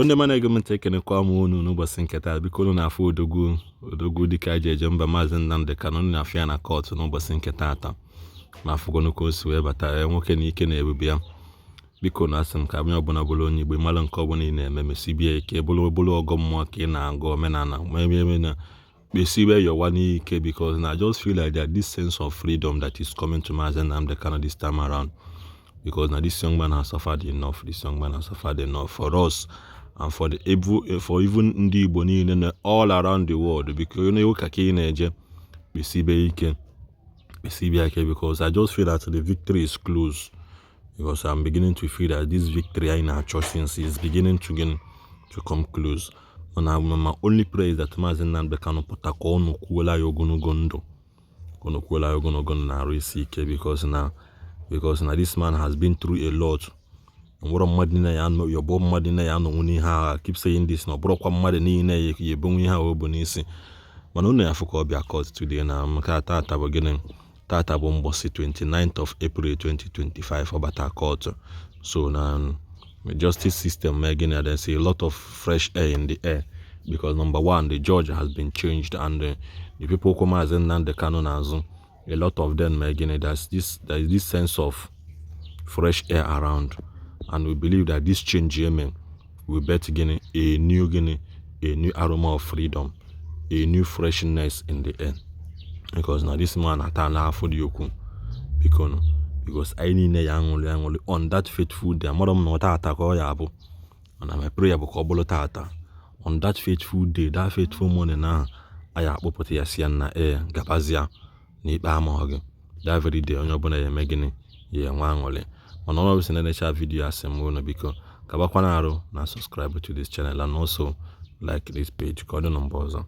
Igbo ndị mana ege m ntị, ekenekwa m unu n'ụbọchị nke taa. Biko, unu na-afụ odogwu, odogwu dịka eji eje mba, Maazị Nnamdi Kanu. Unu na-afụ ya na court n'ụbọchị nke taata na afụgonu ka o si wee bata ya, nwoke na ike na ebube ya. Biko, na asị m ka onye ọbụla bụrụ onye Igbo mara nke ọbụla ị na-eme, mesibie ike, bụrụ ọgọ mmụọ ka ị na-agụ omenala eme na kpesibe yọwa n'ike, because na I just feel like that this sense of freedom that is coming to Maazị Nnamdi Kanu this time around, because now this young man has suffered enough. This young man has suffered enough for us and for the evil, for even ndị Igbo niile na all around the world. Because onye ụka ka ị na-eje, kpesibe ike, kpesibe ike, because I just feel that the victory is close, because I'm beginning to feel that this victory anyị na-achọ since is beginning to gain to come close. Mana my only prayer is that Maazị Nnamdi Kanu pụta ka ọ nọkwuola ya ogologo ndụ, ka ọ nọkwuola ya ogologo ndụ na-arụ isi ike, because na this man has been through a lot. Nwere mmadụ niile ya anọ yọbọ, mmadụ niile ya anọnwụ n'ihe agha. Keep saying this, na ọ bụrụkwa mmadụ niile ya ebonwu ihe ahụ o bu n'isi. Mana unu ya afụ ka ọ bịa court today na maka tata bụ gịnị? Tata bụ mbọsị 29th of April 2025 ọ bata court. So na justice system mee gịnị? There's a lot of fresh air in the air, because number one, the judge has been changed, and the people kwụ Maazị Nnamdi Kanu n'azụ, a lot of them mee gịnị? There is this sense of fresh air around, and we believe that this change eme will bet gịnị? A new gịnị? A new aroma of freedom, a new freshness in the air, because na this man atala afọ dị okwu. Biko nụ, because anyị niile ya aṅụrị aṅụrị on that fateful day. Amarọ m na ọ tata ka ọ ya abụ, mana my prayer bụ ka ọ bụrụ tata. On that fateful day, that fateful morning ahụ anyị akpọpụta ya, si ya na ee, gabazia na ikpe amaghị gị. That very day, onye ọbụla ya eme gịnị? Ya enwe aṅụrị. Mana ọ bụrụ na na-echa video, asị m unu biko kabakwana arụ na subscribe to this channel and also like this page. Ka ọ dị na mgbe ọzọ.